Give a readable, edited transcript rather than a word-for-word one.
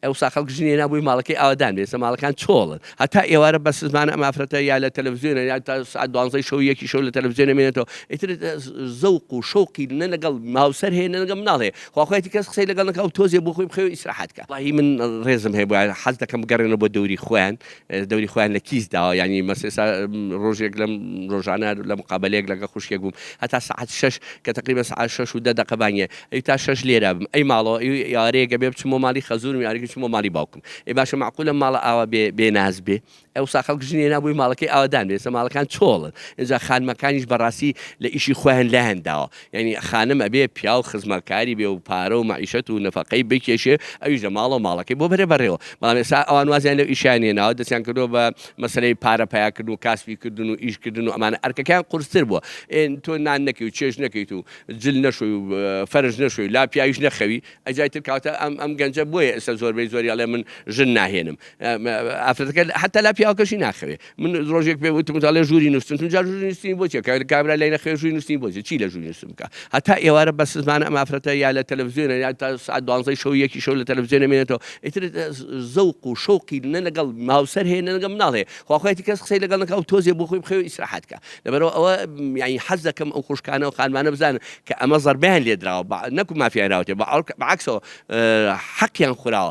ئەوسا خەڵک ژنی هێنا بۆی ماڵەکەی ئاوەدان بێ، ئێستا ماڵەکان چۆڵن. هەتا ئێوارە بەس زمانە ئەم ئافرەتە یا لە تەلەفزیۆنە یا تا سەعات دوانزەی شەو یەکی شەو لە تەلەفزیۆن ئەمێنێتەوە. ئیتر زەوق و شەوقی نە لەگەڵ هاوسەر هەیە نە لەگەڵ مناڵ هەیە. خوا خۆیەتی کەس قسەی لەگەڵ نەکا و تۆزێ بۆ خۆی بخەوێ و ئیسراحەت کا. وەڵاهی من ڕێزم هەیە بۆیان، حەز دەکەم بگەڕێنەوە بۆ دەوری خۆیان، دەوری خۆیان لە کیس داوە. یانی مەس ئێستا ڕۆژێک لەم ڕۆژانە لە مقابەلەیەک لەگەڵ خوشکێک بووم هەتا سەعات شەش کە تەقریبەن سەعات شەش و دە دەقە بانگێ ئەی تا شەش لێرە بم ئەی ماڵەوە ئەی ئێوارەیەک ئەبێ بچم بۆ ماڵی خەزوورم یارێکی بچم بۆ ماڵی باوکم ئەی باشە مەعقولە ماڵە ئاوا بێ بێ ناز بێ ئەوسا خەڵک ژنی هێنا بۆی ماڵەکەی ئاوەدان بێ ئێستا ماڵەکان چۆڵن ئینجا خانمەکانیش بەڕاستی لە ئیشی خۆیان لایان داوە یانی خانم ئەبێ پیاو خزمەتکاری بێ و پارە و مەعیشەت و نەفەقەی بکێشێ ئەویش لە ماڵەوە ماڵەکەی بۆ بەرێ بەڕێوە بەڵام ئێستا ئەوان وازیان لەو ئیشیان هێناوە دەستیان کردووە بە مەسەلەی پارە پەیاکردن و کاسبی کردن و ئیش کردن و ئەمانە ئەرکەکەیان قورستر بووە تۆ نان نەکەی و چێژ نەکەیت و جل نەشۆی و فەرش نەشۆی لا پیاویش نەخەوی ئەجای تر کەواتە ئەم ئەم گەنجە بۆیە ئێستا زۆربەی زۆری ئەڵێ من ژن ناهێنم ئافرەتەکە حتا لا پیاوەکەشی ناخەوێ من ڕۆژێک پێ وتم ئەڵێ ژووری نووستن تون جار ژووری نووستنی بۆ چیە کابرا لای نەخەوێ ژووری نووستنی بۆ چیە چی لە ژووری نووستن بکە هەتا ئێوارە بەس زمانە ئەم ئافرەتە یا لە تەلەفزیۆنە یا تا ساعت دوانزەی شەو یەکی شەو لە تەلەفزیۆنە مێنێتەوە ئیتر زەوق و شەوقی نە لەگەڵ هاوسەر هەیە نە لەگەڵ مناڵ هەیە خوا خۆیەتی کەس قسەی لەگەڵ نەکا و تۆزێ بۆ خۆی بخەوێ ئیسراحەت کە لەبەرئەوە ئەوە یانی حەز دەکەم ئەو خوشکانە و خانمانە بزانن کە ئەمە زەربەیان لێدراوە نەکو مافیان راوتێ بە عەکسەوە حەقیان خوراوە.